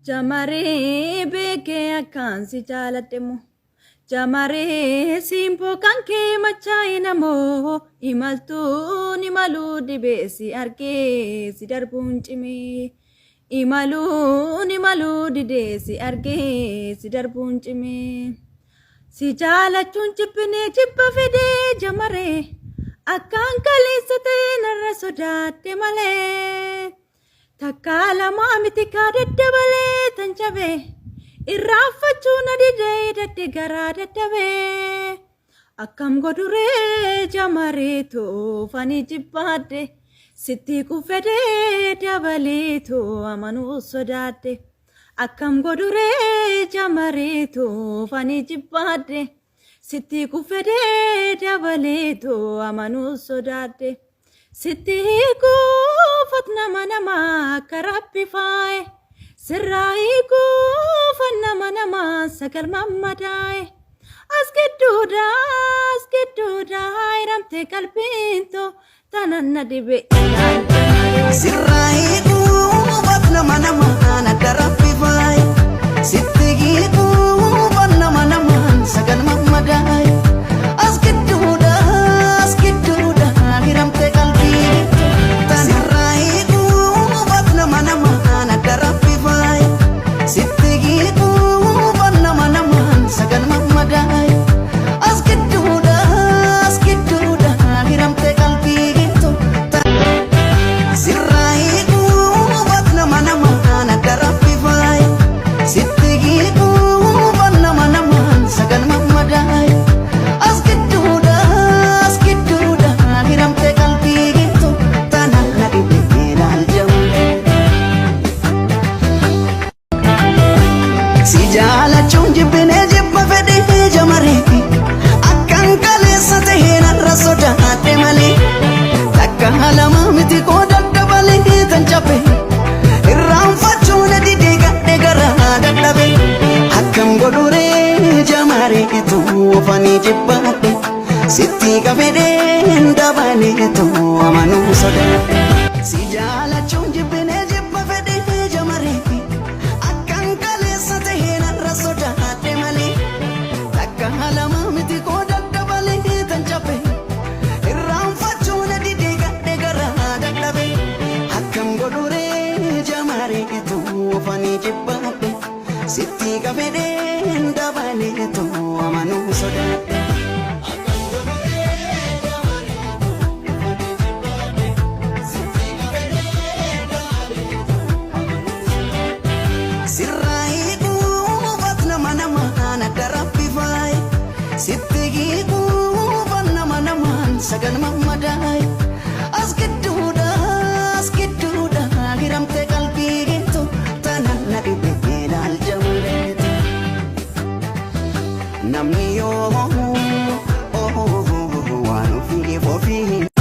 Jamaree beekee akkaan si jaaladhe moo. Jamaree siimboo kan kee machaa'e namoo imaltuun imaluu dibee si argee si darbuun cimee. Imaluun imaluu didee si argee si darbuun cimee. Si jaalachuun jibbinee jibba fedee jamaree akkaan kaleessa ta'e narra sodaadhe malee. Takkaa lamaa miti kaa daddabalee tan cabe irraanfachuu na didee hidhadhe garaa dadhabee. Akkam godhuree jamaree toofanii jibbaadhe sitti kuffedee dabalee too amanuu sodaadhe. Akkam godhuree jamaree toofanii jibbaadhe sitti kuffedee dabalee too amanuu sodaadhe. Sitti hiikuufat nama nama akka rabbi faaye. Sirraa hiikuufat nama nama sagal mammadaaye. As gidduudha as gidduudha hiramte qalbiin too tanan na dhibe ilaal jamaree. Sirraa hiikuufat nama namaan akka rabbi faaye. Sitti hiikuufat nama namaan sagal mammadaaye. As gidduudha as gidduudha hiramte qalbii. Sirraa hiikuufat nama namaan akka rabbi faaye. Sitti hiikuufat nama namaan sagal mammadaaye. As gidduudha as gidduudha hiramte qalbii. Sirraa hiikuufat nama namaan akka rabbi faaye. Sitti hiikuufat nama namaan sagal mammadaaye. As gidduudha as gidduudha hiramte qalbii geettu tanaan na dhibe ilaal jamaree. Si jaalachuun jibbinee jibba fedhee jamaree akkan kaleessa ta'ee narra sodaadhe malee takka lama miti koo daddabalee tan cabe irraanfachuu na didee gadhe garaa dadhabe akkam godhuree jamaree tuufanii jibbaadhe sitti qabedheen dabalee tuu amanuu sodaadhe. Si jaalachuun jibbinee jibba fedhee jamaree akkan kaleessa ta'ee narra sodaadhe malee takka lama miti koo daddabalee tan cabe irraanfachuu na didee gadhe garaa dadhabe akkam godhuree jamaree tuufanii jibbaadhe sitti qabedheen dabalee tuu amanuu sodaadhe. Sirraa hiikuufat nama namaan akka rabbi faaye. Sitti hiikuufat nama namaan sagal mammadaaye. As gidduudha as gidduudha hiramte qalbii geettu tanaan na dhibe ilaal jamareetu. Namni yoo waan ofiif ofii.